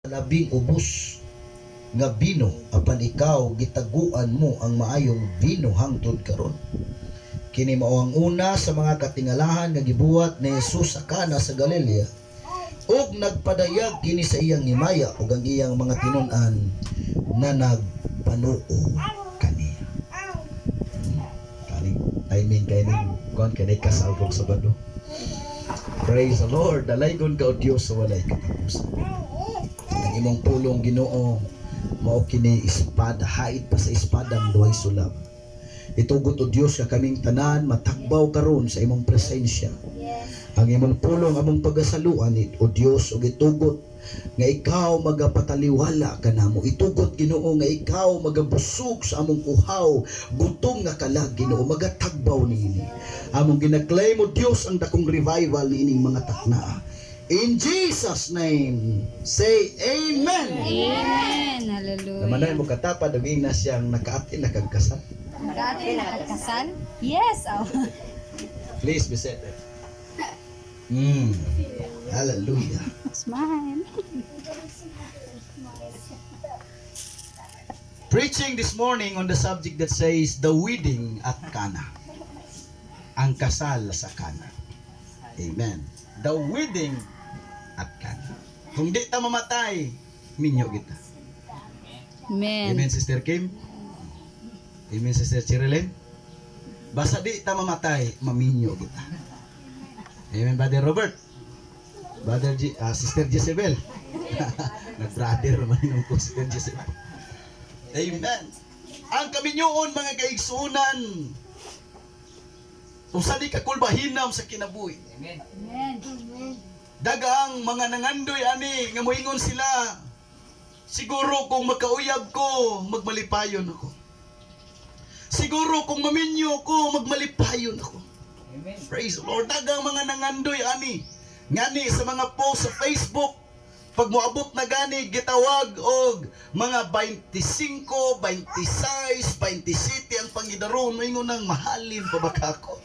Labing ubos nga bino, apan ikaw gitaguan mo ang maayong bino hangtod karon. Kini mao ang una sa mga katingalahan nga gibuhat ni Jesus sa Kana sa Galilea, ug nagpadayag kini sa iyang himaya, ug ang iyang mga tinun-an na nagpanuo kaniya. Kaning timing kay ning kuan kay kasal kog Sabado. Praise the Lord. Dalaygon ka, O Dios, sa walay katapusan. Ang imong pulong, Ginoo, mao kini espada, hait pa sa espadang duhay sulab. Itugot, O Dios, nga kaming tanan matagbaw karon sa imong presensya. Ang imong pulong among pagasaluan, O Dios, ug itugot nga ikaw magapataliwala kanamo. Itugot, Ginoo, nga ikaw magabusog sa among uhaw, gutom nga kalag, Ginoo, magatagbaw niini. Among gina-claim, O Dios, ang dakong revival niining mga takna. In Jesus' name, say amen. Amen. Hallelujah. Naman mo katapad og ingna siyang nakaati na kag kasal. Nakaati na kasal? Yes. Oh. Please be seated. Hallelujah. Smile. Preaching this morning on the subject that says the wedding at Cana. Ang kasal sa Cana. Amen. The wedding at Cana. Kung di ta mamatay, minyo kita. Amen. Amen, Sister Kim. Amen, Sister Chirilyn. Basta di ta mamatay, maminyo kita. Amen, Brother Robert. Brother G, Sister Jezebel. Nag-brother naman yung ko, Sister Jezebel. Amen. Ang kaminyoon, mga kaigsunan, usa di kakulbahinam sa kinabuhi. Amen. Dagaang mga nangandoy ani nga moingon sila, "Siguro kung makauyab ko, magmalipayon ako. Siguro kung maminyo ko, magmalipayon ako." Amen. Praise the Lord. Dagang mga nangandoy ani. Ngani sa mga post sa Facebook, pag moabot na gani gitawag og mga 25, 26, 27 ang pangidaron, moingon nang mahalin pa ba kako?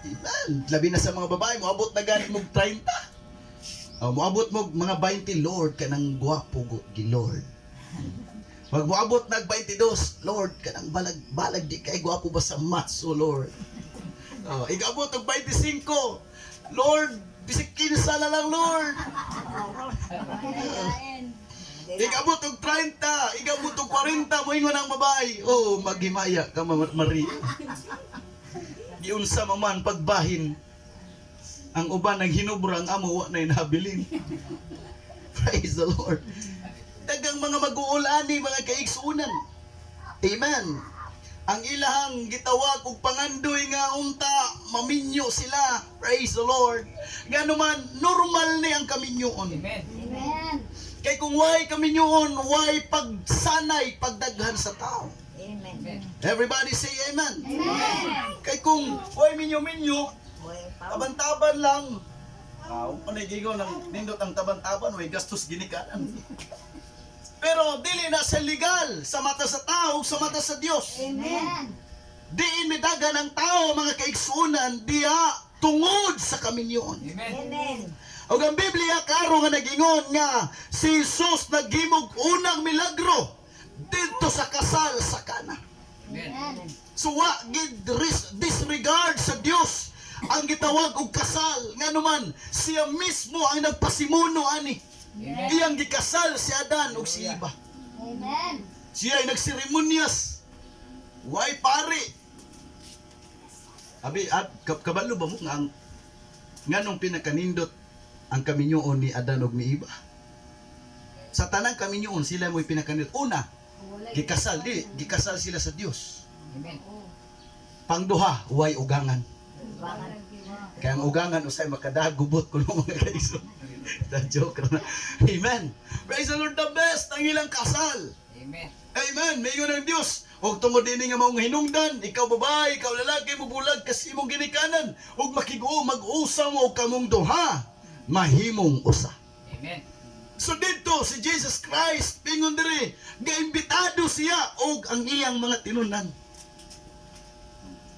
Amen. Labi na sa mga babae, moabot na gani mog 30. Oh, moabot mo mga 20, "Lord, kanang gwapo gi Lord." Pag moabot nag 22, "Lord, kanang balag balag di kay gwapo ba sa maths, oh Lord." Oh, igabot og 25. "Lord, bisag kinsa na lang, Lord." Igabot og 30, igabot og 40, moingon ang babae, "Oh, maghimaya ka, Maria." Giunsa man pagbahin. Ang uban naghinubra, ang amo wa na nabilin. Praise the Lord. Dagang mga mag-uulani, mga kaigsunan. Amen. Ang ilahang gitawag og pangandoy nga unta maminyo sila. Praise the Lord. Ngano man, normal ni ang kaminyoon. Amen. Amen. Kay kung way kaminyoon, way pagsanay, pagdaghan sa tao. Amen. Everybody say amen. Amen. Kay kung way minyo-minyo, taban-taban lang. Ah, uh, gigo nang nindot ang taban-taban, way gastos ginikanan. Pero dili na sa legal sa mata sa tao, sa mata sa Dios. Amen. Diin midagan ang tao, mga kaigsunan, diha tungod sa kaminyoon. Amen. Og ang Biblia klaro nga nagingon nga si Jesus naghimog unang milagro didto sa kasal sa Kana. Amen. So wa gid disregard sa Dios ang gitawag og kasal, ngano man siya mismo ang nagpasimuno ani. Amen. Iyang gikasal si Adan ug si Eva. Amen. Siya ay nagseremonyas. Way pare. Abi, at kabalo ba mo nga ang nganong pinakanindot ang kaminyoon ni Adan ug ni Eva? Sa tanang kaminyoon, sila mo'y pinakanindot. Una, gikasal di, gikasal sila sa Dios. Amen. Pangduha, way ugangan. Kaya ang ugangan usay makadagubot kuno, mga kaiso. The joke na. Amen. Praise the Lord, the best ang ilang kasal. Amen. Amen. Mayon ang Dios. Og tungod dinhi nga maong hinungdan, ikaw babae, ikaw lalaki, mubulag kas imong ginikanan ug makig-o mag-usa mo og kamong duha mahimong usa. Amen. So didto si Jesus Christ pingon diri, gaimbitado siya og ang iyang mga tinunan.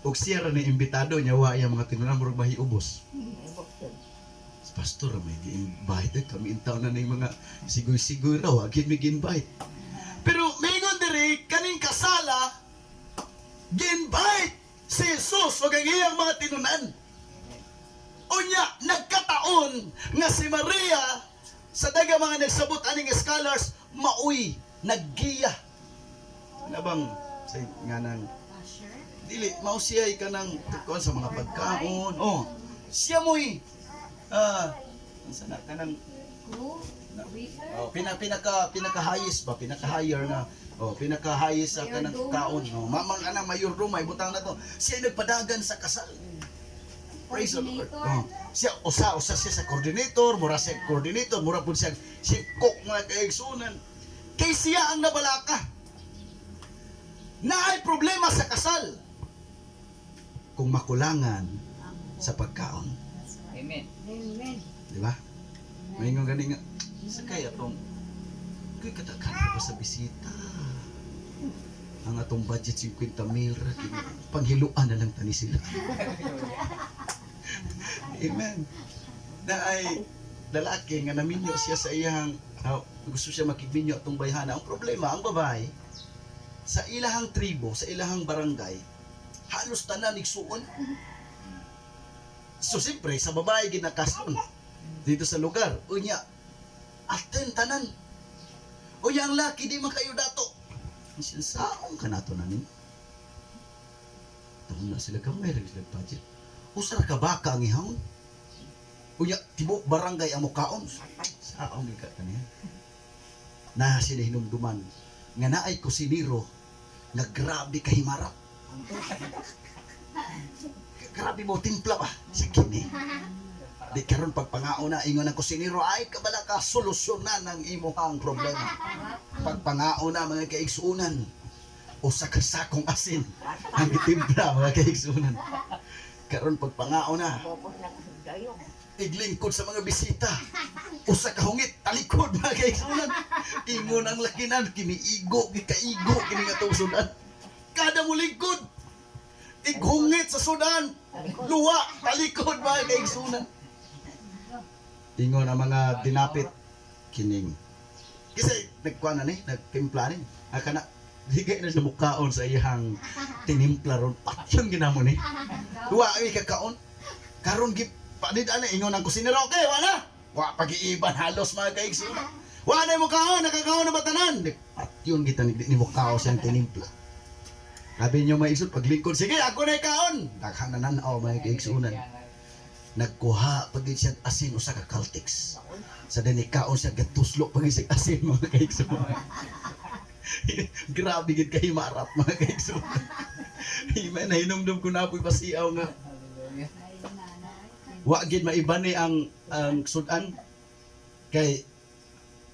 Og siya ra ni imbitado niya, wa iyang mga tinunan, murag mahiubos. Pastor may gi-invite eh. Kami intaw na ning mga sigoy-sigoy raw, agin may gi-invite. Pero mingon diri kaning kasala gi-invite si Jesus ug ang iyang mga tinunan. Unya nagkataon nga si Maria sa daga mga nagsabot aning scholars maoy naggiya. Nabang sa nga nang Usher. dili mao siya kanang kuan sa mga pagkaon. Oh, siya mo'y unsa na kanang Crew. Waiter. oh, pinaka pinaka highest ba, pinaka higher nga. Oh, pinaka highest sa kanang kaon, no. Mamang kanang mayordomo may butang na to. Siya nagpadagan sa kasal. Praise the Lord. Coordinator. Oh. Siya usa siya sa coordinator, mura siya coordinator, mura pud siya si cook, mga kaigsunan. Kay siya ang nabalaka. Naay problema sa kasal kung makulangan sa pagkaon. That's right. Amen. Amen. Di ba? May gani nga, sa kaya tong, kuy kadaghan pa sa bisita. Ang atong budget 50 mil, ra, panghiluan na lang tani sila. Amen. Na ay lalaki nga naminyo siya sa iyang gusto siya makigminyo atong bayhana. Ang problema, ang babae, sa ilahang tribo, sa ilahang barangay, halos tanan igsuon. So siyempre, sa babae ginakason dito sa lugar. Unya, atin tanan. Unya ang laki, di man kayo dato. Saong ka nato na ninyo. Taon na sila gamay, rin sila budget. Usar ka baka ang ihawon. Unya, tibok barangay ang mukaon. Saong ka kaniya. Na sila hinumduman nga naay kusinero nga grabe kahimarap. Grabe mo timpla ba sa kini. Di karon pagpangao na ingon ang kusinero ay kabala ka solusyonan ang imuhang problema. Pagpangao na, mga kaigsuonan, usa ka sakong asin ang gitimpla, mga kaigsuonan. Karon pagpangao na, iglingkod sa mga bisita. Usa ka hungit talikod, mga kaigsuonan. Ingon ang lakinan kiniigo gikaigo kini nga atong sudan. Kada mulingkod ighungit sa sudan, luwa talikod, mga kaigsuonan. Ingon ang mga dinapit kining kasi nagkuan na ni, nagtimpla ni. Ah, kana higay na sa mukaon sa iyang tinimpla ron patyong ginamo ni. Wa ay kakaon. Karon gi panid ana ingon ang kusinero, okay, wala. Wa pag-iiban halos, mga kaigsuonan. Wa na mo kaon, nakakaon na ba tanan? Patyon kita ni ni mukao siyang tinimpla. Sabi niyo mga igsoon, paglingkod, sige, ako na ikaon. Daghang na nanaw, mga kaigsuonan. Nagkuha pag siya asin usa ka Caltex. Sa dinikaon siya gatuslo pag siya asin, mga kaigsuonan. Grabe gid kay marap, mga kaigsuonan. Amen. Nahinumdum ko na apoy pasiaw nga Hallelujah. Ay, nanay. wa gid maiba ni ang sudan kay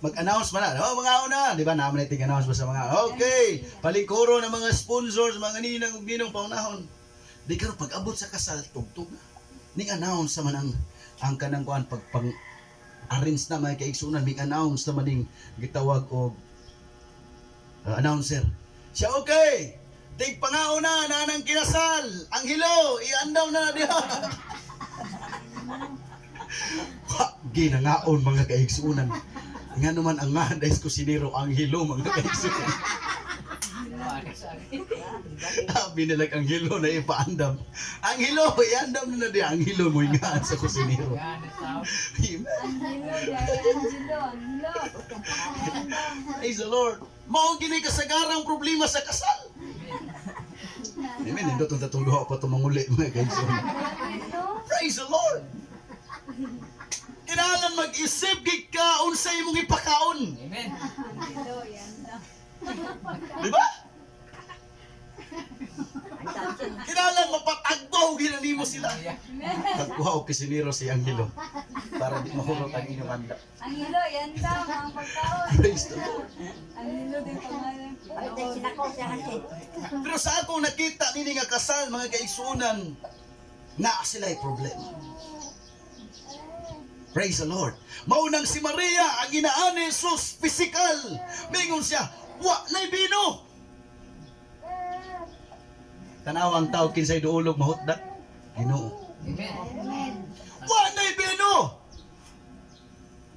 mag-announce man na. Oh, mga una, di ba? Naman natin announce ba sa mga, okay, palingkuro ng mga sponsors, mga ninang ug ninong paunahon. Di karon pag-abot sa kasal, tugtog na. Ning announce naman ang kanang kuan pag pang arrange na, mga kaigsunan, may announce naman ning gitawag og announcer. Siya okay. Tig pangauna na nang kinasal. Ang hilo, iandaw na diha. Wa ginangaon, mga kaigsunan. Nga naman ang nga dahil kusinero ang hilo, mga kaigsunan. Sabi nila ang hilo na ipaandam. Ang hilo, iandam na na diha. Ang hilo mo ingaan sa kusinero. Amen. Angelo, dahil Angelo, Angelo. Praise the Lord. Mao gini kasagarang problema sa kasal. Amen. Nindot ang tatong duha pa tumanguli, mga kaigsunan. Praise the Lord. Kinahanglan mag-isip gid ka unsa imong ipakaon. Amen. Angelo, yan na. Di ba? Kinahanglan mapatagbaw ginanimo sila. Pagkuha og kisinero si Angelo para di mahurot ang inyong handa. Angelo, yan daw, ang pagkaon. Praise the Lord. Angelo, din pangalan. Pero sa akong nakita nini nga kasal, mga kaigsunan, na sila'y problema. Praise the Lord. Maunang si Maria, ang inaan ni Jesus, physical. Mingon siya, wa na'y bino. Tanaw ang tao kinsay duolog mahutda. Ginoo. Amen. Wa na'y bino.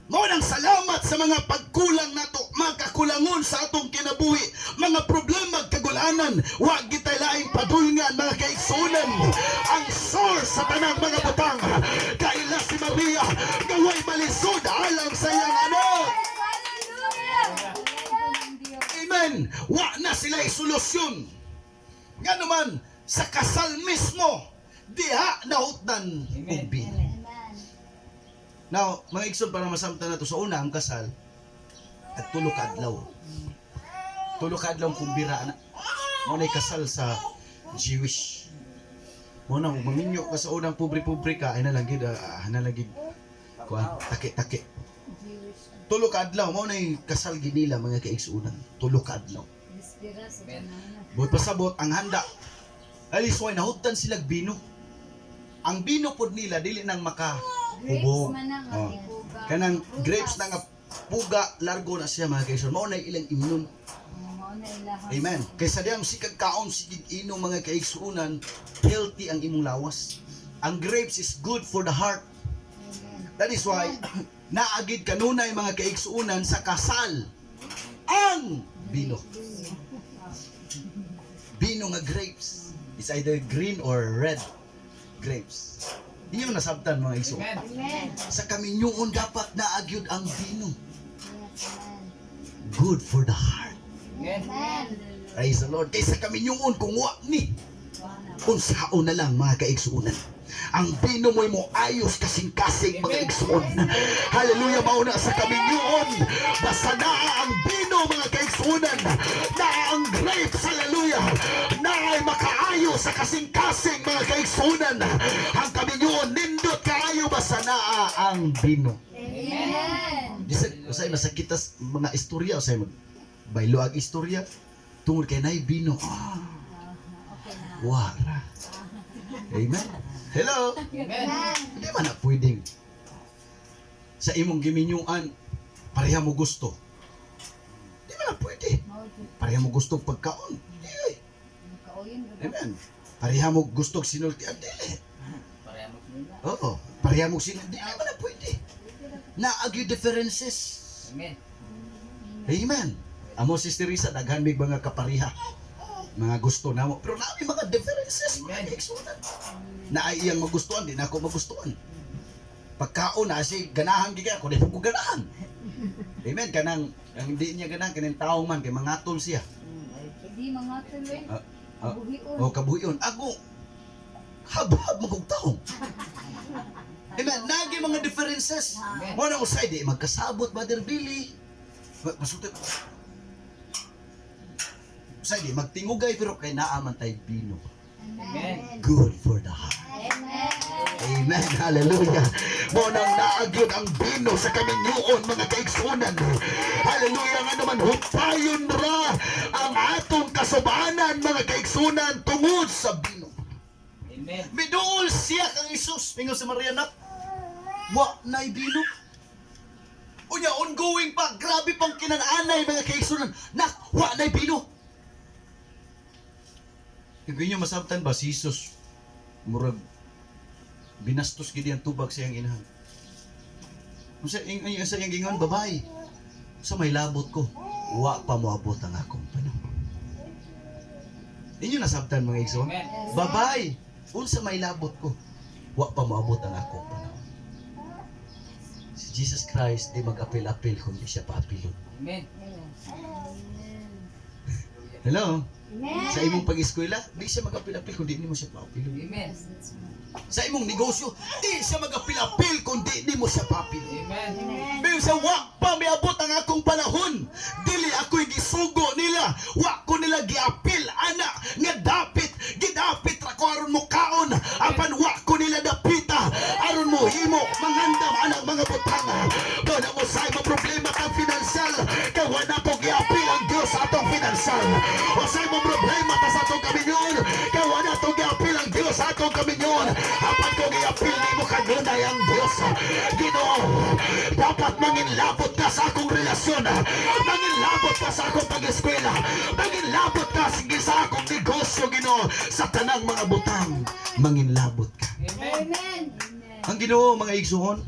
Mao nang salamat sa mga pagkulang nato, mga kakulangon sa atong kinabuhi, mga problema, kagulanan, wa gitay laing padulngan, mga kaigsunan. Ang source sa tanang mga butang, kaila si Maria, gaway malisod alang sa iyang anak. Hallelujah! Amen. Wa na sila solusyon. Nga naman, sa kasal mismo, diha nahutdan og bino. Amen. Now, mga igsoon, para masamtan na to, sa una ang kasal at 3 ka adlaw. 3 ka adlaw ang kumbira na. Mao na kasal sa Jewish. Mao na kung maminyo ka sa unang pobre-pobre ka ay na lang gid na lang gid kuan taki-taki. Jewish. 3 ka adlaw mao na kasal ginila, mga kaigsuonan. 3 ka adlaw. Dispira sa tanan. Buot pasabot ang handa. Alis why nahutdan sila bino. Ang bino pod nila dili nang maka Grapes Hubog. man ang Oh. puga. Kanang grapes na nga puga largo na siya, mga kaigsoon. Mao na ilang imnon. Mao na ilaha. Amen. Kaysa diyang sikag kaon sigig inom, mga kaigsuonan, healthy ang imong lawas. Ang grapes is good for the heart. That is why naagid kanunay, mga kaigsuonan, sa kasal ang bino. Bino nga grapes. It's either green or red grapes. Inyo nasabtan, mga igsoon. Amen. Amen. Sa kaminyoon dapat naagyod ang bino. Yes, amen. Good for the heart. Amen. Amen. Praise the Lord. Kaysa kaminyoon kung wa ni Wa na. unsaon na lang, mga kaigsuonan. Ang bino mo'y mo ayos kasing-kasing, mga igsuon. Hallelujah, mauna sa kaminyoon. Basta naa ang bino, mga kaigsuonan. Naa ang grapes, hallelujah. Naay makaayo sa kasing-kasing, mga kaigsuonan. Ang kaminyoon nindot kaayo basta naa ang bino. Amen. Bisag usay masakitas mga istorya, usay mag baylo ang istorya tungod kay naay bino. Ah, Okay na. wara. Amen. Hello. Amen. Hindi man na pwedeng sa imong giminyuan pareha mo gusto. Di man na pwede. Mao jud. Pareha mo gusto og pagkaon. Di. Kauyon ba? Amen. Pareha mo gusto og sinultian. Dili. Pareha mo sila. Oo. Pareha mo sinultian. Di man na pwede. Naagyo differences. Amen. Amen. Amo si Teresa, daghan mig mga kapariha. Mga gusto namo. Pero naami mga differences, mga Amen. kaigsuonan. Na ay iyang magustuhan, di na ako magustuhan. Pagkaon na si ganahan gid ako, di ko ganahan. Amen. Kanang ang hindi niya ganahan kaning taong man kay mangatol siya. Di mga tuloy. Ah. Buhion. O kabuhion. Ako habhab man kog taong. Amen. Nagi mga differences. Amen. Mo na usay di magkasabot, Brother Billy. Masulti. Usay di magtingugay pero kay naa man tay bino. Amen. Good for the heart. Amen. Amen. Hallelujah. Mo nang naagyod ang bino sa kaminyoon, mga kaigsunan. Hallelujah. Nga naman, hupayon ra ang atong kasubanan, mga kaigsunan, tungod sa bino. Amen. Miduol siya kang Isus. Mingon si Maria, "Nak, wa na'y bino." Unya, ongoing pa. Grabe pang kinananay, mga kaigsunan. "Nak, wa na'y bino." Yung inyo masabtan ba, si Jesus, murag, binastos gid ang tubag sa iyang inahan. Unsa ing ing- sa iyang gingon, "Babay, sa may labot ko, wa pa moabot ang akong panahon." Inyo nasabtan, mga igsoon? Amen. "Babay, unsa may labot ko? Wa pa moabot ang akong panahon." Si Jesus Christ di mag-apil-apil kung di siya paapilon. Amen. Hello? Amen. Sa imong pag-eskwela, di siya mag-apil-apil kung di nimo siya paapilon. Amen. Yes, that's right. Sa imong negosyo, di siya mag-apil-apil kung di nimo siya paapilon. Amen. Pero sa wa pa miabot ang akong panahon. Dili ako'y gisugo nila. Wa ko nila giapil ana nga dapit gidapit ra ko aron mo kaon. Apan wa ko nila dapita aron mo himo mangandam anang mga butang. Kung na mo sa mo problema kang finansyal, kay wa na ko giapil ang Dios sa atong finansyal. O sa mo problema ta sa atong kaminyon, kay wa na to giapil ang Dios sa atong kaminyon. Apan ko giapil nimo kanunay ang Dios. Ginoo, dapat manginlabot ka sa akong relasyon. Manginlabot ka sa akong pag-eskwela. Manginlabot ka sa akong negosyo, Ginoo. Sa tanang mga butang, manginlabot ka. Amen. Amen. Ang Ginoo, mga igsuon,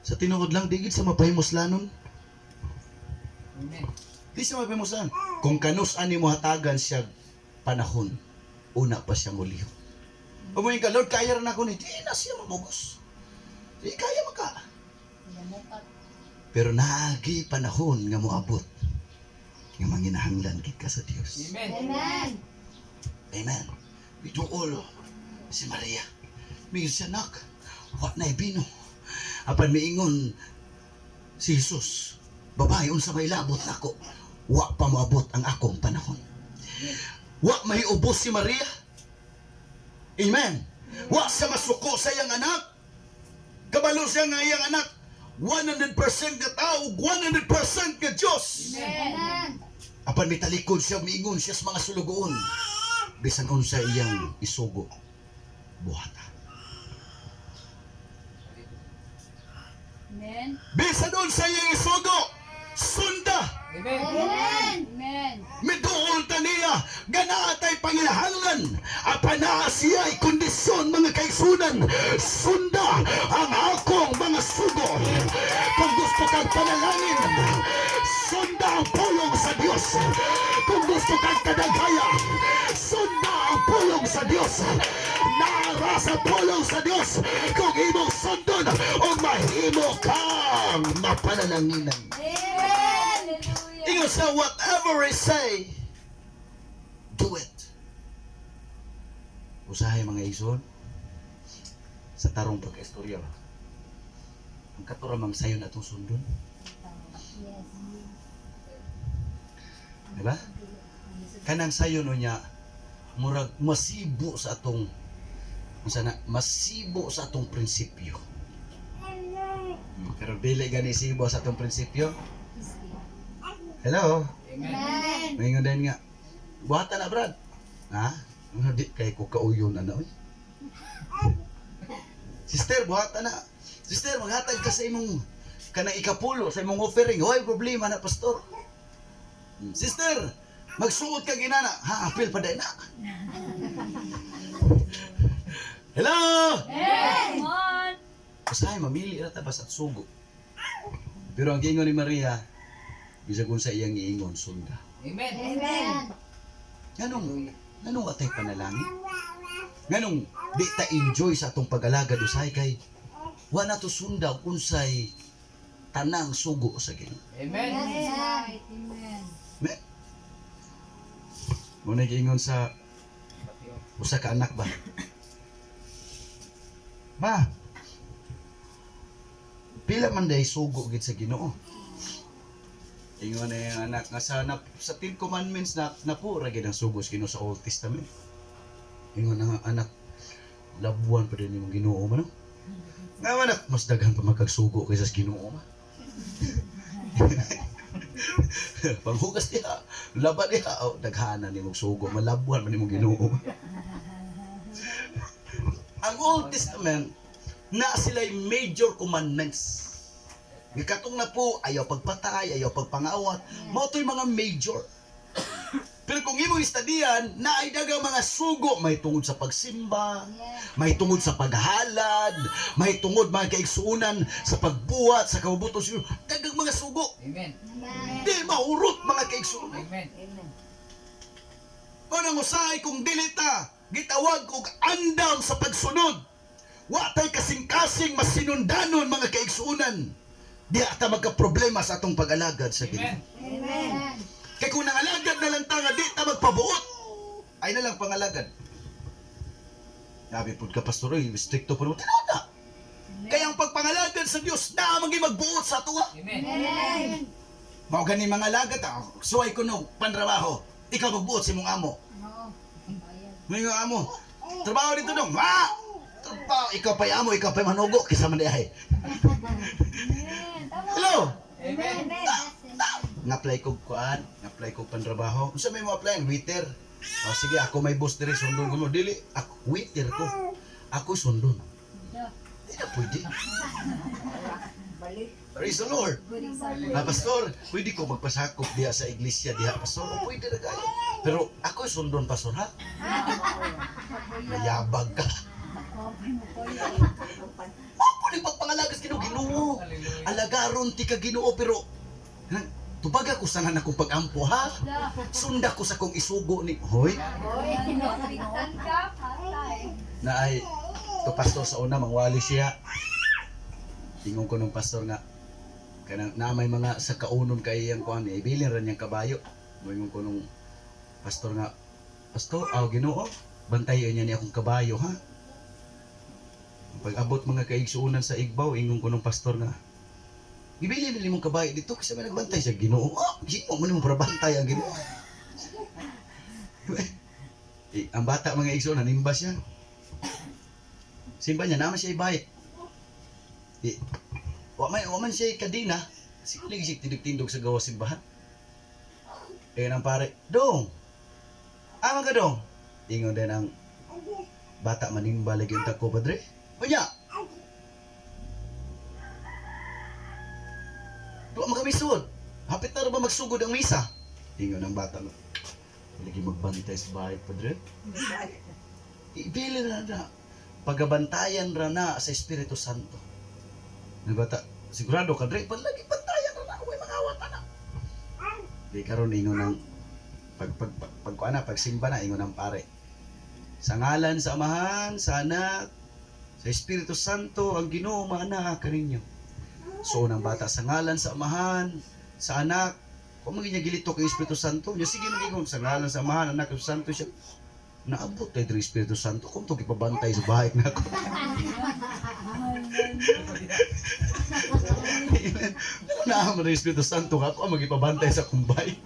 Sa tinuod lang, di gid sa mapahimuslanon. Amen. Di siya mapahimuslan. Kung kanus ani mo hatagan siya panahon, una pa siya mulihok. Umuhin ka, Lord, kaya rin ako ni. Di na siya mamugos. Di kaya maka. Yamukat. Pero naagi panahon nga moabot nga manginahanglan gid ka sa Dios. Amen. Amen. Amen. Miduol si Maria. Miingon siya, "Nak, wa na bino." Apan miingon si Jesus, "Babae, unsa may labot nako? Wa pa moabot ang akong panahon." Wa mahiubos si Maria. Amen. Wa sa masuko sa iyang anak. Kabalo siya nga iyang anak 100% nga tao, 100% nga Diyos. Amen. Apan mitalikod siya, miingon siya sa mga sulugoon. Bisan unsa iyang isugo, buhata. Amen. Bisan unsa iyang isugo, sunda. Amen. Amen. Amen. Miduol ta niya, ganaatay panginahanglan. Apan naa siya ay kondisyon, mga kaigsunan. Sunda ang akong mga sugo. Kung gusto kang panalangin, sunda ang pulong sa Dios. Kung gusto kang kadagaya, sunda ang pulong sa Dios. Naara sa pulong sa Dios. Kung imong sundon, o mahimo kang mapanalanginan. Amen. Hallelujah. Ingon sa whatever I say, do it. Usahay, mga ison, sa tarong pagkaistorya ba? Ang katuramang sayo na itong sundon. Yes. Di ba? Kanang sayo no niya, murag masibo sa atong unsa na, masibo sa atong prinsipyo. Pero dili gani sibo sa atong prinsipyo. Hello? Amen. Amen. Maingon din nga, "Buhatan na, Brad." Ha? Ano, di kay ko kauyon ana oy. "Sister, buhatan na. Sister, maghatag ka sa imong kanang ikapulo sa imong offering." "Hoy, problema na, pastor." "Sister, magsuot ka ginana." "Ha, apil pa din na." Hello? Amen. Come on. Usahay mamili ra ta basta sugo. Pero ang giingon ni Maria, bisag unsa iyang giingon, sunda. Amen. Amen. Nganong atay panalangin? Nganong di ta enjoy sa atong pag-alagad usahay kay wa na to sunda unsay tanang sugo sa Ginoo? Amen. That's right. Amen. Me. Mo na giingon sa usa ka anak ba? "Ma, pila man day sugo gid sa Ginoo?" Ingon na yung anak nga sa Ten Commandments na napura gid ang sugo sa Ginoo sa Old Testament. Ingon na nga anak, "Labuan pa din imong Ginoo man, no? Nga man, anak, mas daghan pa magkagsugo kaysa sa Ginoo, ma. Panghugas diha, laba diha, oh, daghanan nimong sugo, malabuan man nimong Ginoo." Ang Old Testament, na sila'y major commandments. Gikatong na po, ayaw pagpatay, ayaw pagpangawat, mao to'y mga major. Pero kung imong istadiyan, na ay dagang mga sugo, may tungod sa pagsimba, may tungod sa paghalad, may tungod, mga kaigsuunan, sa pagbuhat, sa kabubuton sa dagang mga sugo. Amen. Amen. Di maurot, mga kaigsuunan. Amen. Kung ang usahay kung dilita, gitawag og andam sa pagsunod. Wa tay kasing-kasing masinundanon, mga kaigsuunan. Di ata magka-problema sa atong pag-alagad sa Ginoo. Amen. Amen. Kay kung nangalagad na lang ta nga di ta magpabuot, ay na lang pangalagad. Sabi pud ka, pastor, oy, stricto po naman. Tinaw na. Kaya ang pagpangalagad sa Dios na maging magbuot sa ato. Amen. Amen. Mao gani mga alagad, ah, suway ko no pantrabaho. Ikaw magbuot sa imong amo. Oo. Bayad. May nga amo. "Trabaho dito dong." "Ha? Trabaho, ikaw pa'y amo, ikaw pa'y manugo, kisa man di ay." Amen. Tama. Hello. Amen. Nga-apply ko kuan, nga-apply ko pantrabaho. Unsa may mo apply? "Waiter." "Oh, sige, ako may boss diri, sundon ko mo." "Dili, ako waiter ko. Ako sundon." Da. Di na pwede. Praise the Lord. Good example. "Ah, pastor, pwede ko magpasakop diha sa iglesia diha, pastor." "Oh, pwede na kayo. Pero ako sundon, pastor, ha?" Mayabag ka. Ako, mo ko yun. Ako ni pagpangalaga. sa Ginoo, Ginoo. Hallelujah. Alagaron ti ka Ginoo pero tubaga ko sa akong pagampo ha. Sunda ko sa kong isugo ni Hoy. Hoy, pinsan ka, patay. Na ay to pastor sa una mangwali siya. Ingon ko nung pastor nga kanang na may mga sa kaunon kay iyang kuan eh, ibilin ra niyang kabayo. Moingon ko nung pastor nga, "Pastor, aw Ginoo, bantayan niya ni akong kabayo ha." Pag abot mga kaigsuonan sa igbaw, ingon ko nung pastor nga, "Gibilin na nimong kabayo dito kasi may nagbantay sa Ginoo." Oh, Ginoo man mo para bantay ang Ginoo. Eh, ang bata mga igsuonan nimba siya. Simba niya naman siya ibay. Di, wa man siya kadina. Sige siya tindog-tindog sa gawa simbahan. Eh ang pare, "Dong. Ama ka dong." Ingon din ang bata manimba lagi ang tako padre. Unya. Duwa man kami sud. Hapit na ra ba magsugod ang misa? Ingon ang bata no. Lagi magbantay sa bahay padre. Ibili na na. Pagabantayan ra na sa Espiritu Santo. Ang bata, sigurado ka, Dre, lagi bantayan ra na, uy, mga awat na. Di karon ingon ng pag pag na, pagsimba na ingon ng pare. Sa ngalan sa Amahan, sa Anak, sa Espiritu Santo, ang Ginoo maana kaninyo. So unang bata sa ngalan sa Amahan, sa Anak, kung maging niya gilito kay Espiritu Santo, niya sige magigon sa ngalan sa Amahan, Anak, Espiritu Santo siya. Naabot tayo ng Espiritu Santo kung ito gipabantay sa bahay na ako. Amen. Naamot ng Espiritu Santo ako ang magipabantay sa kumbay.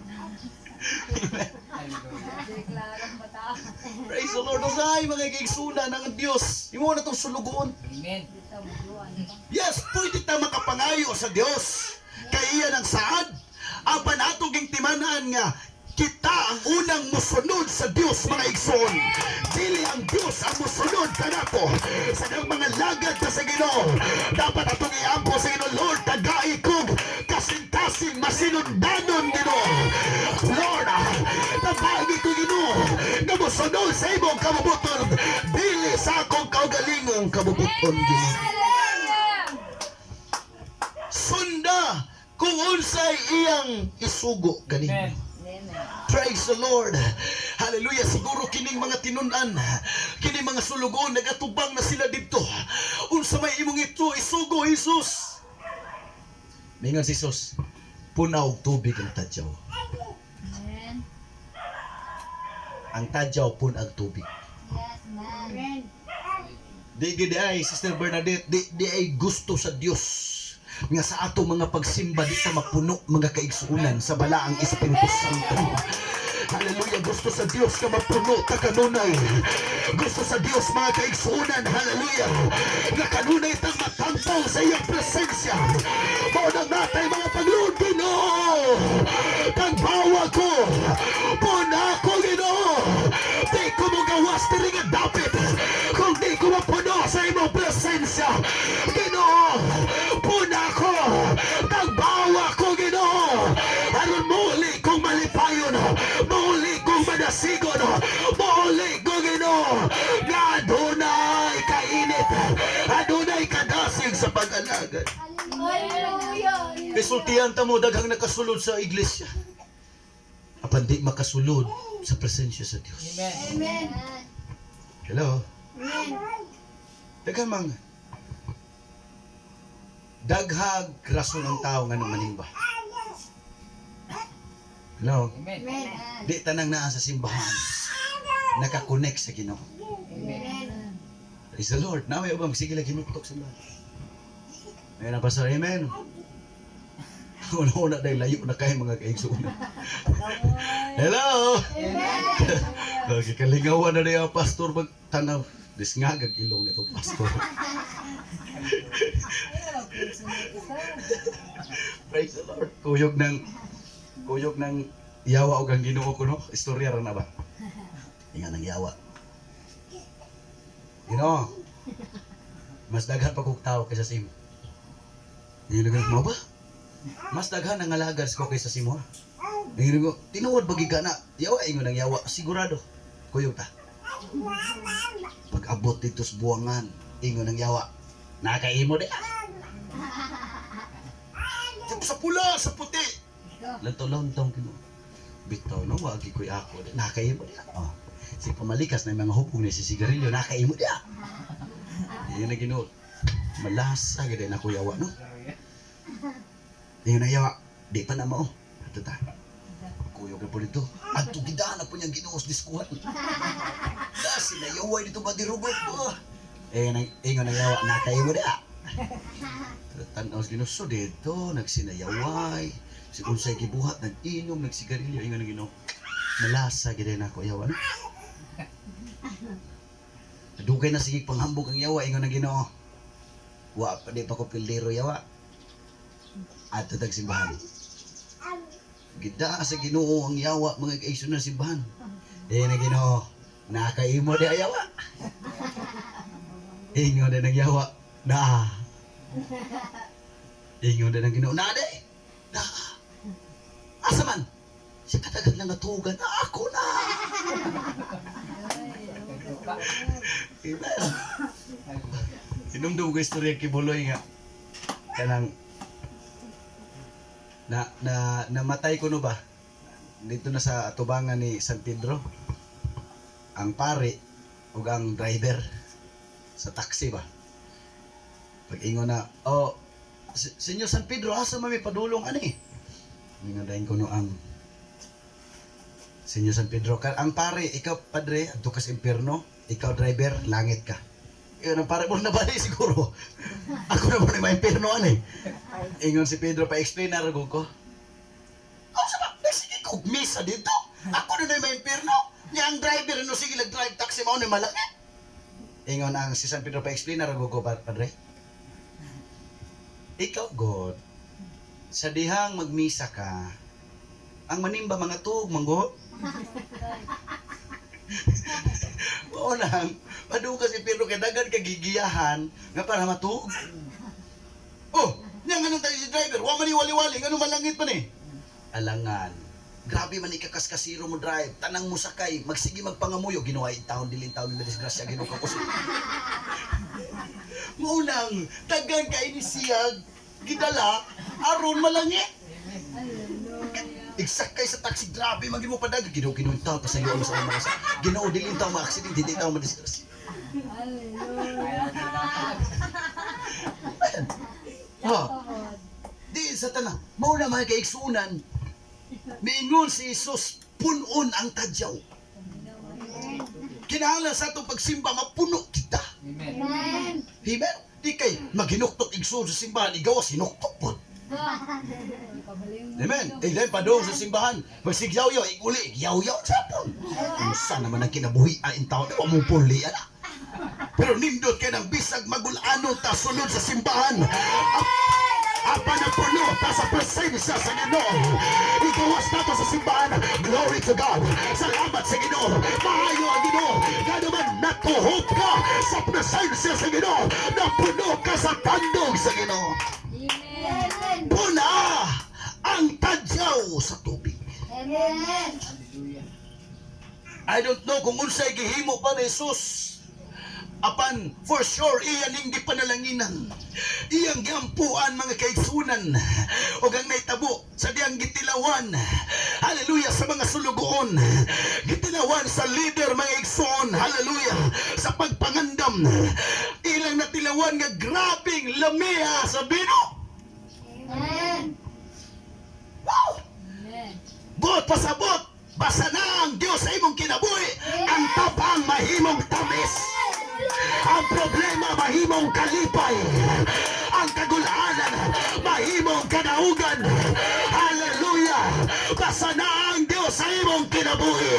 Hallelujah. Deklarong bata. Praise the Lord. Usay mga kaigsunan ng Diyos. Imo na itong sulugoon. Amen. Dito, magluan pa. Yes, pwede ta makapangayo sa Dios. Kay iya ng saad. Apan ato ging timan-an nga kita ang unang musunod sa Dios mga igsoon. Dili ang Dios ang musunod kanato sa dang mga lagad ta sa Ginoo. Dapat atong iampo sa Ginoo, Lord, tagai kog kasing-kasing masinundanon Ginoo. Lord, tabagi ko Ginoo nga musunod sa imong kabubuton dili sa akong kaugalingong kabubuton Ginoo. Hallelujah! Sunda kung unsay iyang isugo Amen. ganin. Praise the Lord. Hallelujah. Siguro kining mga tinun-an, kining mga sulugoon nagatubang na sila didto. Unsa may imong ito isugo Jesus? Mingon si Jesus, punaw og tubig ang tadyaw. Amen. Ang tadyaw pun-ag tubig. Yes, man. Di gid ay Sister Bernadette, di ay gusto sa Dios nga sa ato mga pagsimba di ta mapuno mga kaigsuonan sa balaang Espiritu Santo. Hallelujah, gusto sa Dios nga mapuno ta kanunay. Gusto sa Dios mga kaigsuonan, hallelujah, nga kanunay tang matangpong sa iyang presensya. Mao nang natay mga pagluod Ginoo. Kang bawa ko, puna ko Ginoo. Di ko mo gawas diri nga dapit kung di ko mapuno sa imong presensya. Ginoo, puna ko, tagbawa ko Ginoo. Aron muli kong malipayon, muli kong madasigon, muli ko Ginoo. Nga adunay kainit, adunay kadasig sa pag-alagad. Hallelujah! Resultihan ta mo daghang nakasulod sa iglesia. Apan di makasulod sa presensya sa Dios. Amen. Amen. Hello? Daghan mang daghag rason ang tao nga manimba. Hello? Amen. Di tanang naa sa simbahan nakakonek sa Ginoo. Amen. Praise the Lord. Now, may ubang sige lang hinuktok sa simbahan. Ayan ang pastor. Amen. Una-una dahil layo na kayo mga kaigsunan. Hello! Okay, kalingawan na niya ang pastor magtanaw. Disngagag ilong nitong pastor. Praise the Lord. Kuyog ng yawa og ang Ginoo ko no. Istorya ra na ba? Inga ng yawa. Ginoo. Mas daghan pa kog tao kaysa sa imo. Ingon mo ba? Mas daghan ang alagad ko kaysa sa imo. Ingon ko, tinuod ba giga na? Yawa ingon ang yawa, sigurado. Kuyog ta. Pag abot dito sa buwangan, ingon ang yawa. Nakaimo di. Sa pula, sa puti. Lantaw-lantaw Ginoo. Bitaw no, wagi ko'y ako. Nakaimo diya. Oh. Si pamalikas na yung mga hupong ni si sigarilyo, nakaimo diya. Yan na Ginoo. Malasa gid na ko yawa no. Ingon na yawa, di pa na mao. Ato ta. Kuyog na po dito. Adto gidana po niyang Ginoo sa diskuhan. Da sinayaway dito ba di Robert? Oh. Eh, nang ingon na yawa, nakaimo diya. Tanaw sa Ginoo so dito, nagsinayaway. Si unsay gibuhat, nag-inom, nagsigarilyo, ingon ng Ginoo. Malasa gid na ako yawa no. Dugay na sige panghambog ang yawa ingon ng Ginoo. Wa pa di pa ko pildero yawa. Adto tag simbahan. Gida sa Ginoo ang yawa mga kaigsoon na simbahan. Eh na Ginoo, nakaimo di yawa. Ingon na ng yawa, na. Ingon na ng Ginoo, na di. Na. Asa man? Siya katagal na natugan, na ako na. Naglupa. Amen. Hinumdum ko istorya kay Buloy nga. Kanang na na namatay ko no ba? Dito na sa atubangan ni San Pedro. Ang pare ug ang driver sa taxi ba. Pag ingon na, "Oh, Senyor San Pedro, asa man may padulong ani?" Ingon dayon ko no ang Senyor San Pedro, ang pare, ikaw padre, adto ka sa impyerno, ikaw driver, langit ka. Yun ang pare mo nabali siguro. Ako na mo na maimpirno ani. Ingon si Pedro pa explain na rago ko. Ako sa ba? Nagsige ko misa dito. Ako na na maimpirno. Niya ang driver no sige nag-drive taxi mao ni malangit. Ingon ang si San Pedro pa explain na rago ko padre. Ikaw God, sa dihang magmisa ka, ang manimba mga tuog manggo. Oo lang. Paduga ka si Pedro kay dagan ka gigiyahan nga para matuog. Oh, nya nga tayo si driver, wa man ni wali-wali, ngano malangit pa ni. Alangan. Grabe man ikakaskasiro mo drive, tanang mo sakay, magsige magpangamuyo, Ginoo ay taon dilin taon na disgrasya Ginoo ka kusog. Maunang dagan kay ni siya gidala aron malangit. Hallelujah. Igsakay sa taxi, grabe, magin mo padag. Ginoo, Ginoo, taon, pasayo mo sa mga sa. Ginoo, dilin taon, ma-accident, hindi taon, madisgrasya. Hallelujah. Ha? Di sa tanan. Mao na mga kaigsunan. Miingon si Jesus, punon ang tadyaw. Kinahanglan sa atong pagsimba, mapuno kita. Amen. Amen. Amen? Di kay maginuktok igsoon sa simbahan, igawas hinuktok po. Amen. Eh, dahil padung sa simbahan, magsigyaw-yaw, iguli, igyaw-yaw, sapon. Unsa naman ang kinabuhi ay taon, wa mo puli, ana. Pero nindot kay ng bisag magulano ta sunod sa simbahan. Apa na puno ta sa presensya sa Ginoo. Igawas nato sa simbahan. Glory to God. Salamat sa Ginoo. Maayo ang Ginoo. Gano man natuhop ka sa presensya sa Ginoo. Napuno ka sa tandog sa Ginoo. Amen. Puna ang tadyaw sa tubig. Amen. Hallelujah. I don't know kung unsay gihimo pa ni Jesus. Apan, for sure, iyan ning gipanalanginan. Iyang giampuan mga kaigsunan. O ang naitabo sa diyang gitilawan. Hallelujah sa mga sulugoon. Gitilawan sa leader mga igsoon. Hallelujah sa pagpangandam. Ilang natilawan nga grabing lamia sa bino. Amen. Wow! Amen. Buot pasabot, basa na ang Diyos sa imong kinabuhi. Ang tapang mahimong tamis. Ang problema mahimong kalipay. Ang kagulanan mahimong kadaugan. Hallelujah! Basa na ang Diyos sa imong kinabuhi.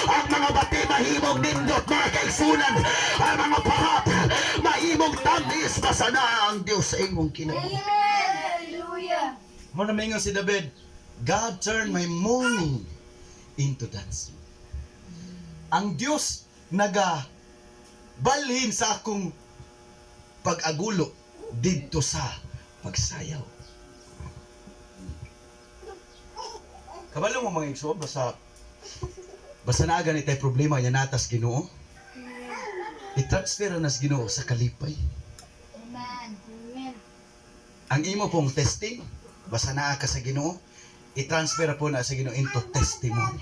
Ang mga bati mahimong nindot, mga kaigsunan. Ang mga parat mahimong tamis. Basa na ang Diyos sa imong kinabuhi. Amen. Hallelujah. Mo na maingon si David, "God turned my mourning into dancing." Ang Dios naga balhin sa akong pag-agulo didto sa pagsayaw. Kabalo mo mga igsoon, basta basta naa gani tay problema nya natas Ginoo. I-transfer na sa Ginoo sa kalipay. Amen. Amen. Ang imo pong testing, basta naa ka sa Ginoo, i-transfer po na sa Ginoo into testimony.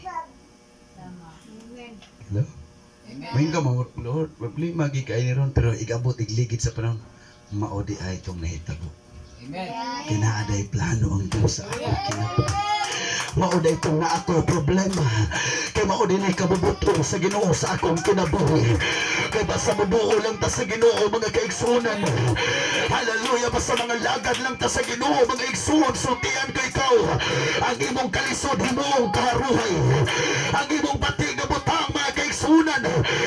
Tama. Amen. Hello? Amen. Mahin ka mo, "Lord, problema gi kay ni ron," pero igabot igligid sa panahon, mao di ay itong nahitabo. Amen. Kay naa day plano ang Diyos sa akong kinabuhi. Mao day itong na ako problema. Kay mao din ay kabubutong sa Ginoo sa akong kinabuhi. Kay basta mubuo lang ta sa Ginoo, mga kaigsunan. Hallelujah, basta mga lagad lang ta sa Ginoo, mga igsuon, sultian ko ikaw. Ang imong kalisod himong kaharuhay. Ang imong pati nga butang, mga kaigsunan,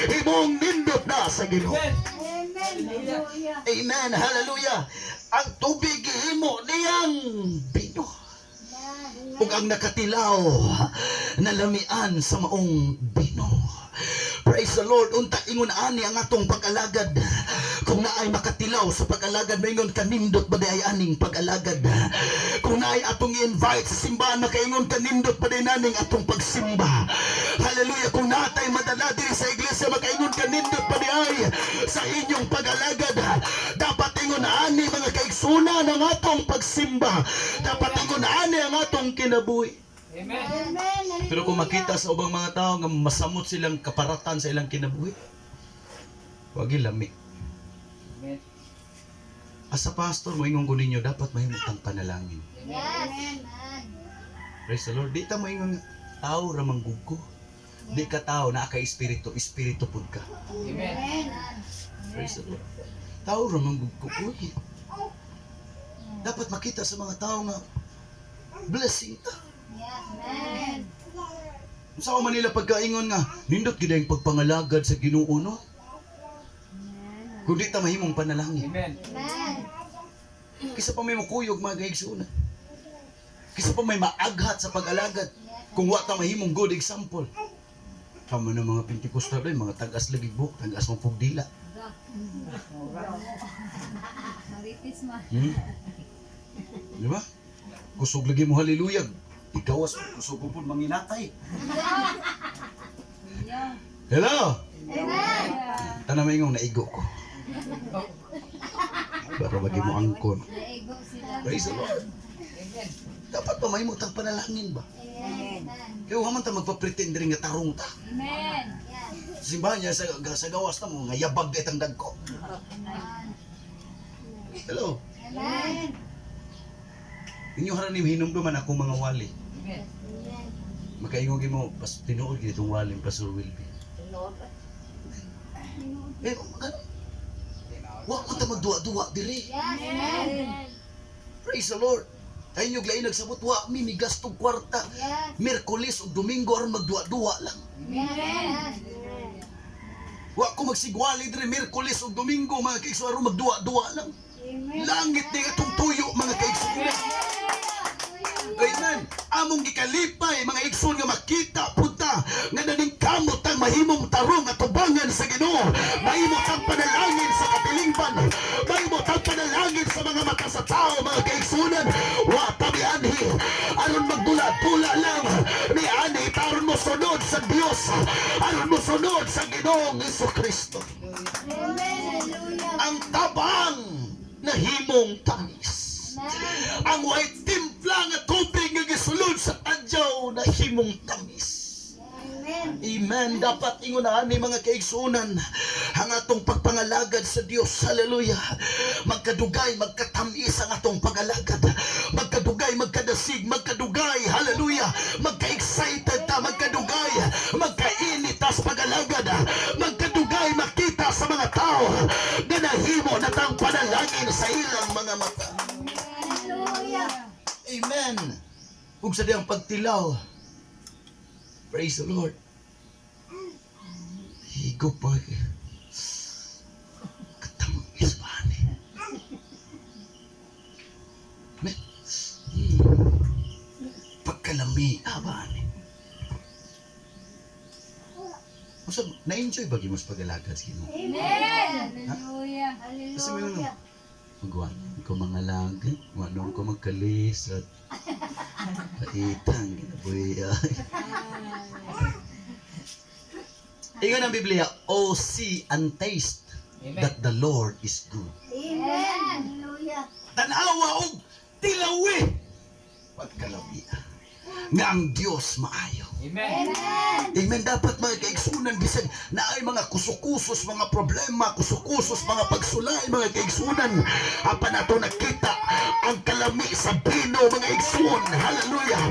himong nindot na sa Ginoo. Amen. Amen. Hallelujah. Amen. Hallelujah. Ang tubig himo niyang bino. Ug ang nakatilaw nalamian sa maong bino. Praise the Lord. Unta ingon ani ang atong pag-alagad. Kung naay makatilaw sa pag-alagad, maingon kanindot ba di ay aning pag-alagad? Kung naay atong i-invite sa simbahan, makaingon kanindot ba di naning atong pagsimba? Hallelujah. Kung natay madala diri sa iglesia, makaingon kanindot pa di ay sa inyong pag-alagad. Dapat ingon ani, mga kaigsunan, ang atong pagsimba. Dapat ingon ani ang atong kinabuhi. Amen. Amen. Pero kung makita sa ubang mga tao nga masamot silang kaparatan sa ilang kinabuhi, wag lami. Amen. As a pastor, moingon ko ninyo, dapat mahimutang panalangin. Yes. Amen. Praise the Lord. Di ta moingon nga, tao ra man gud ko. Di ka tao, naa ka espiritu, espiritu pud ka. Amen. Amen. Praise the Lord. Tao ra man gud ko. Uy. Dapat makita sa mga tao nga blessing ta. Yes. Amen. Sa Manila pagkaingon nga, nindot gid ang pagpangalagad sa Ginoo, no? Kung di ta mahimong panalangin. Amen. Amen. Kisa pa may mukuyog, mga kaigsunan. Kisa pa may maaghat sa pag-alagad. Kung wa ta mahimong good example. Tama na mga Pentecostal ay mga tagas lagi buhok, tagas mong pugdila. Maritis ma. Di ba? Kusog lagi mo hallelujah. Ikawas kusog ko pud manginatay. Hello. Amen. Tanang maingong naigo ko. Para bagi mo angkon. Naigo sila. Praise the Lord. Amen. Dapat pa mahimong tang panalangin ba? Amen. Kaya wa man ta magpa-pretend rin nga tarong ta. Amen. Yes. Simbahan niya sa gawas na mo, nga yabag itang dagko. Hello. Amen. Inyo haran ni hinumduman ako mga wali. Amen. Amen. Makaingon mo, pas tinuod gid itong waling Pastor Wilby. Eh, ano? Wa ko ta magduwa-duwa diri. Yes. Amen. Praise the Lord. Tayo nyo glain nagsabot, wa mi migastong kwarta. Yes. Miyerkules ug Domingo aron magduwa-duwa lang. Amen. Wa ko magsigwali diri Miyerkules ug Domingo, mga kaigsoon, aron magduwa-duwa lang. Amen. Langit ni atong tuyo, mga kaigsoon. Amen. Among gikalipay, mga igsoon, nga makita punta nga naningkamot ang mahimong tarong at tubangan sa Ginoo. Mahimo tang panalangin sa katilingban. Mahimo tang panalangin sa mga mata sa tao, mga kaigsunan. Wa ta mianhi aron magdula-dula lang. Mianhi aron mo sunod sa Dios. Aron mo sunod sa Ginoong Kristo. Amen. Hallelujah. Ang tabang nahimong tamis. Amen. Ang way timpla nga tubig nga gisulod sa tadyaw nahimong tamis. Amen. Amen. Dapat ingunahan ni mga kaigsunan ang atong pagpangalagad sa Dios. Hallelujah. Magkadugay, magkatamis ang atong pag-alagad. Magkadugay, magkadasig, magkadugay. Hallelujah. Magka-excited ta, magkadugay, magkainit ta sa pag-alagad. Magkadugay, makita sa mga tao nga nahimo na tang panalangin sa ilang mga mata. Hallelujah. Amen. Ug sa diyang pagtilaw. Praise the Lord. Higop pa. Katamis ba ni? Men. Pagkalami aba ni. Usa, na-enjoy ba gyud mo sa pag-alagad sa Ginoo? Amen. Hallelujah. Kasi may Hallelujah. Magawa ko mga lagi, wano ko magkalisod. Paitang ginabuhi ay. Ingon ang Biblia, "Oh, see and taste Amen. that the Lord is good." Amen. Hallelujah. Tanawa og tilawi pagkalami nga ang Dios maayo. Amen. Amen. Dapat, mga kaigsunan, bisan naay mga kusukusos, mga problema, kusukusos, mga pagsulay, mga kaigsunan. Apan ato nakita ang kalami sa bino, mga igsuon. Hallelujah.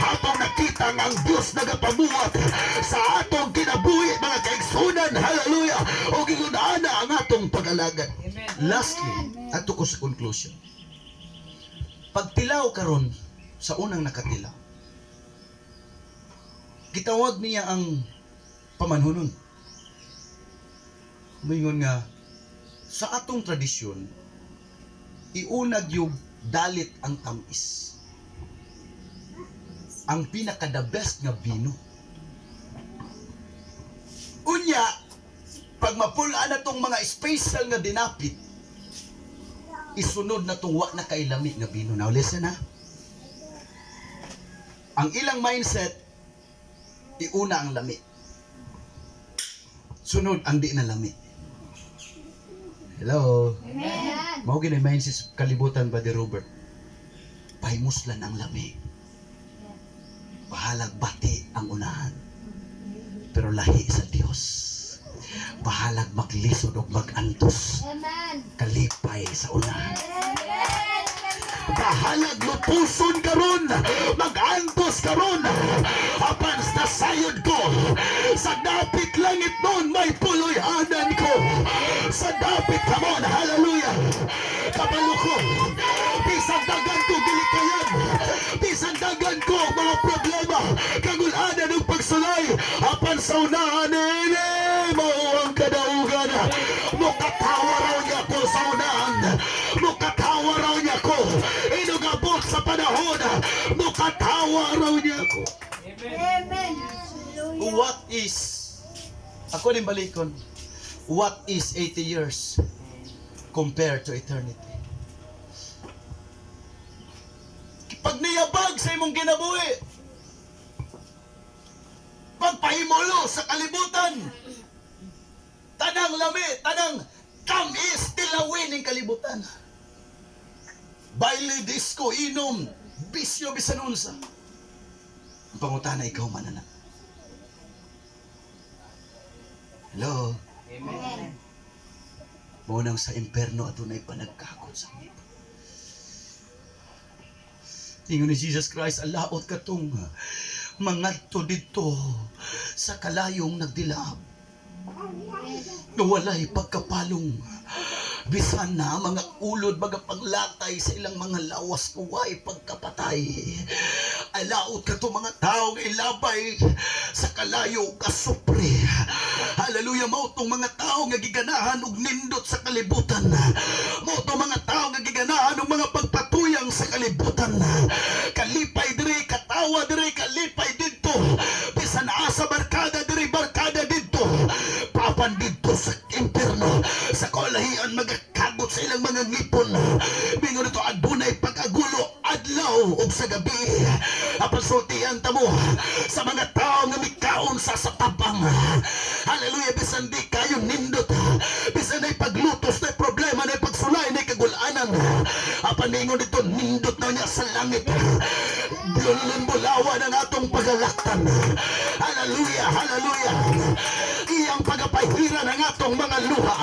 Atong nakita nga ang Dios nagapamuhat sa atong kinabuhi, mga kaigsunan. Hallelujah. O ingon ana ang atong pag-alagad. Amen. Lastly, ato ko sa conclusion. Pagtilaw karon sa unang nakatilaw, gitawag niya ang pamanhunon. Moingon nga sa atong tradisyon, iunag yung dalit ang tamis. Ang pinaka the best nga bino. Unya, pag mapula na tong mga special nga dinapit, isunod na tong wa na kailami nga bino. Now listen ha. Ang ilang mindset, iuna ang lami. Sunod ang di na lami. Hello. Amen. Mao gini mindset sa kalibutan ba di Robert? Pahimuslan ang lami. Bahalag bati ang unahan. Pero lahi sa Dios. Bahalag maglisod og magantos. Amen. Kalipay sa unahan. Amen. Bahalag lupuson karon, magantos karon. Apan sa sayod ko, sa dapit langit nun may puloy-anan ko. Sa dapit, come on, hallelujah. Kabalo ko, bisan dagan ko gilikayan, bisan dagan ko ang mga problema, kagulanan ng pagsulay, apan sa unahan ini, mao ang kadaugan. Mukatawa raw niya ko sa unahan. Mukatawa raw niya ko. Inugabot sa panahon. Mukatawa raw niya ko. Amen. Amen. Hallelujah. What is, ako din balikon, what is 80 years compared to eternity? Pag niyabag sa imong kinabuhi, pagpahimulo sa kalibutan, tanang lami, tanang tamis, tilawin ng kalibutan. Baile, disco, inom, bisyo, bisan unsa. Ang pangutana, ikaw man anak. Hello? Amen. Mao nang sa imperno adunay panagkakot sa ngipon. Ingon ni Jesus Christ, alaot katong mangadto didto sa kalayong nagdilab. Nga walay pagkapalong. Bisan na mga ulod, mga panglatay sa ilang mga lawas, way pagkapatay. Alaot kato mga tao nga ilabay sa kalayo kasupre. Hallelujah, mao tong mga tao nga giganahan og nindot sa kalibutan. Mao tong mga tao nga giganahan og mga pagpatuyang sa kalibutan. Kalipay diri, katawa diri, kalipay didto. Bisan asa barkada diri, barkada didto. Papan didto sa impierno, sa kalahian magakagot sa ilang mga ngipon. Mingon ito, adunay pag-agulo adlaw ug sa gabi. Apan sultian ta mo sa mga tao nga mikaon sa tabang. Hallelujah, bisan di kayo nindot, bisan ay paglutos na problema na pagsulay na kagulanan. Apan ningon dito, nindot na niya sa langit. Lulun-bulawan ang atong pagalaktan. Hallelujah, hallelujah. Iyang pagapahiran ang atong mga luha.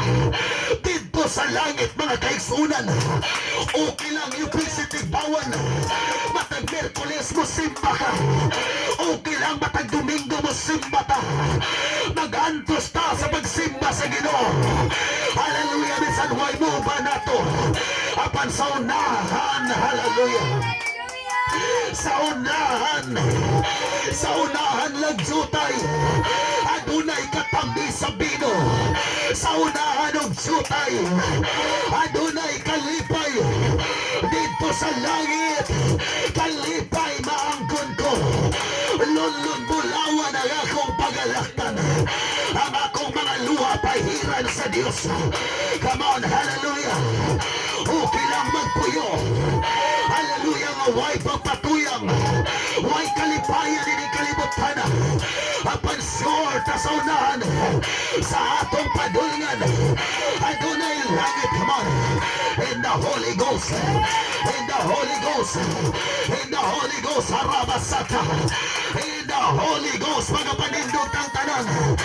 Dito sa langit, mga kaigsunan. Okay lang UPC Tigbawan. Matag Miyerkules mo simba ka. Okay lang matag Domingo mo simba ta. Magantos ta sa pagsimba sa Ginoo. Hallelujah, bisan way mo ba nato. Apan sa unahan, hallelujah. Sa unahan, sa unahan lang jutay, adunay katambi sa bino. Sa unahan og jutay, adunay kalipay dito sa langit. Kalipay maangkon ko, lunlun bulawan ang akong pagalaktan, ang akong mga luha pahiran sa Dios. Come on, hallelujah. Okay lang magpuyo, hallelujah, nga way pagpatuyang, way kalipayan ini kalibutan. Apan sure ta sa unahan, sa atong padulngan, adunay langit. Come on, in the Holy Ghost. Ghost. In the Holy Ghost. In the Holy Ghost. Harabasata. In the Holy Ghost. Magapanindot ang tanan.